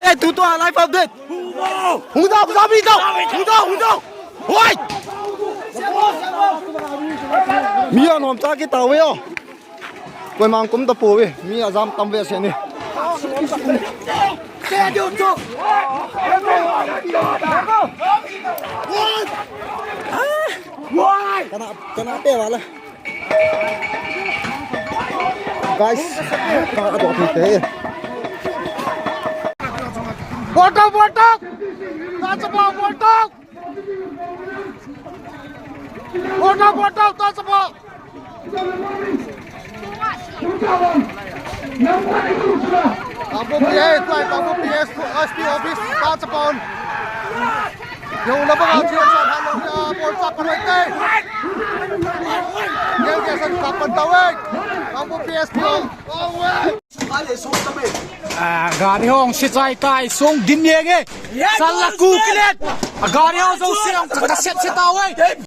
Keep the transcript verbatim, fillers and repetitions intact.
Hey, tu tu life update. Hung dau, hung dau, mi dau. Hung dau, hung dau. Hoi. Mi a nuam ta ki tau ve o. Koi mang kum ta pu ve. Mi a zam tam ve se ni. Kana, kana pe wala. Guys, ka a dok ni te. Bottom, bottom. That's about bottom. Bottom, bottom. That's about. Kangpokpi A, tuai Kangpokpi S, S P office, ta chapon. Yo, na ba ga chiu sa ha lo ya, bol sa pa roi te. Yo, ya sa sa pa tau e. Kangpokpi S P. A, gari hong si chai tai sung dim yeng e. Sal la ku kilet. A gari hong zo si hong ka set si tau e.